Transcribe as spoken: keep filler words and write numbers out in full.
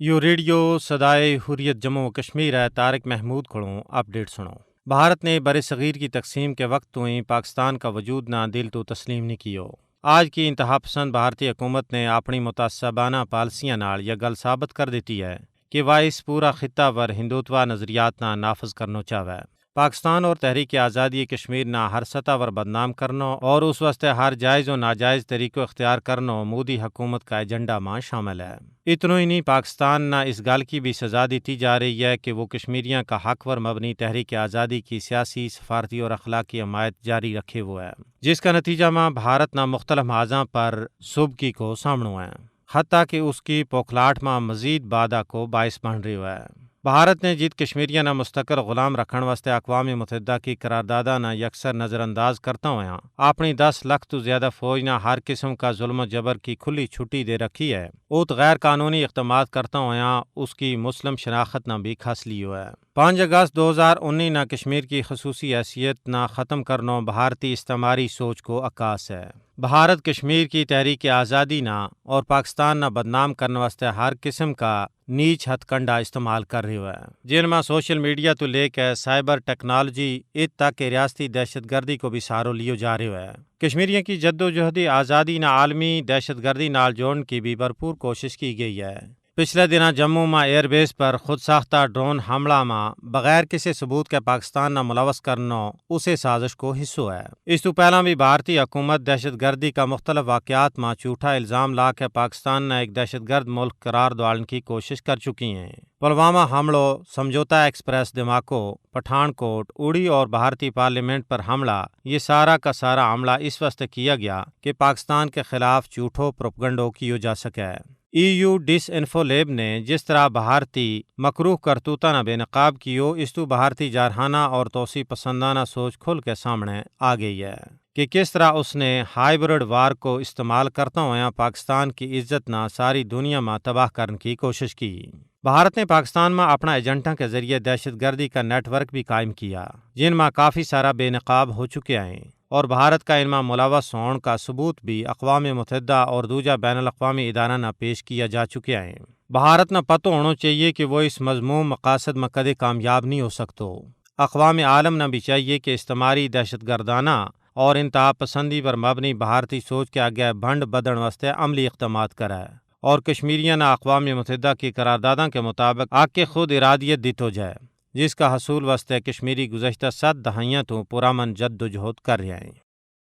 یوہ ریڈیو سدائے حریت جموں و کشمیر ہے۔ طارق محمود کھڑوں اپڈیٹ سنو۔ بھارت نے برصغیر کی تقسیم کے وقت تو ہی پاکستان کا وجود نا دل تو تسلیم نہیں کیو۔ آج کی انتہا پسند بھارتی حکومت نے اپنی متعصبانہ پالیسیاں نال یا گل ثابت کر دیتی ہے کہ وہ اس پورا خطہ پر ہندوتوا نظریات نا نافذ کرنو چاہوے۔ پاکستان اور تحریک آزادی کشمیر نا ہر سطح پر بدنام کرنو اور اس واسطے ہر جائز و ناجائز طریقو اختیار کرنو مودی حکومت کا ایجنڈا ما شامل ہے۔ اتنو ہی نہیں، پاکستان نا اس گل کی بھی سزا دیتی جا رہی ہے کہ وہ کشمیریاں کا حق پر مبنی تحریک آزادی کی سیاسی، سفارتی اور اخلاقی حمایت جاری رکھے ہوئے ہے، جس کا نتیجہ ما بھارت نا مختلف محاذاں پر سبکی کو سامنو ہے، حتیٰ کہ اس کی پوکھلاٹ ما مزید بادھا کو باعث بن رہی ہوئے ہے۔ بھارت نے جت کشمیریاں نا مستقل غلام رکھن واسطے اقوام متحدہ کی قرارداداں نا یکسر نظرانداز کرتا ہویا اپنی دس لکھ تو زیادہ فوج نا ہر قسم کا ظلم و جبر کی کھلی چھٹی دے رکھی ہے، ات غیر قانونی اقدامات کرتا ہویا اس کی مسلم شناخت نا بھی کھس لیو ہے۔ پانچ اگست دو ہزار انی نا کشمیر کی خصوصی حیثیت نا ختم کرنو بھارتی استعماری سوچ کو عکاس ہے۔ بھارت کشمیر کی تحریک آزادی نا اور پاکستان نا بدنام کرنے واسطے ہر قسم کا نیچ ہتھ کنڈا استعمال کر رہی ہوئے، جن ما سوشل میڈیا تو لے کے سائبر ٹیکنالوجی ات تک ریاستی دہشت گردی کو بھی سہارو لیو جا رہی ہوئے۔ کشمیریوں کی جدوجہدی آزادی نا عالمی دہشت گردی نال جوڑن کی بھی بھرپور کوشش کی گئی ہے۔ پچھلے دناں جموں ما ایئر بیس پر خود ساختہ ڈرون حملہ ما بغیر کسی ثبوت کے پاکستان نا ملوث کرنو اسے سازش کو حصو ہے۔ اس تو پہلاں بھی بھارتی حکومت دہشت گردی کا مختلف واقعات ما جھوٹا الزام لا کے پاکستان نا ایک دہشت گرد ملک قرار دوالن کی کوشش کر چکی ہیں۔ پلوامہ حملو، سمجھوتا ایکسپریس دھماکو، پٹھان کوٹ اڑی اور بھارتی پارلیمنٹ پر حملہ، یہ سارا کا سارا حملہ اس واسطے کیا گیا کہ پاکستان کے خلاف جھوٹو پروپگنڈو کیو جا سکے۔ ای یو ڈس انفو لیب نے جس طرح بھارتی مکروہ کرتوتاں نا بے نقاب کیو، اس تو بھارتی جارحانہ اور توسیع پسندانہ سوچ کھل کے سامنے آ گئی ہے کہ کس طرح اس نے ہائبرڈ وار کو استعمال کرتا ہویا پاکستان کی عزت نا ساری دنیا ما تباہ کرن کی کوشش کی۔ بھارت نے پاکستان ما اپنا ایجنٹاں کے ذریعے دہشت گردی کا نیٹ ورک بھی قائم کیا، جن ما کافی سارا بے نقاب ہو چکیا ہیں اور بھارت کا ان ما ملوث ہون کا ثبوت بھی اقوام متحدہ اور دوجہ بین الاقوامی ادارہ نا پیش کیا جا چکیا ہیں۔ بھارت نا پتو ہونو چاہیے کہ وہ اس مذموم مقاصد ما کدے کامیاب نہیں ہو سکتو۔ اقوام عالم نا بھی چاہیے کہ استعماری دہشت گردانہ اور انتہا پسندی پر مبنی بھارتی سوچ کے آگے بھنڈ بدھن واسطے عملی اقدامات کرے اور کشمیریاں نا اقوام متحدہ کی قرارداداں کے مطابق حق خود ارادیت دیتو جائے، جس کا حصول واسطے کشمیری گزشتہ ست دہائیاں تو پرامن جدوجہد کر رہیا ہیں۔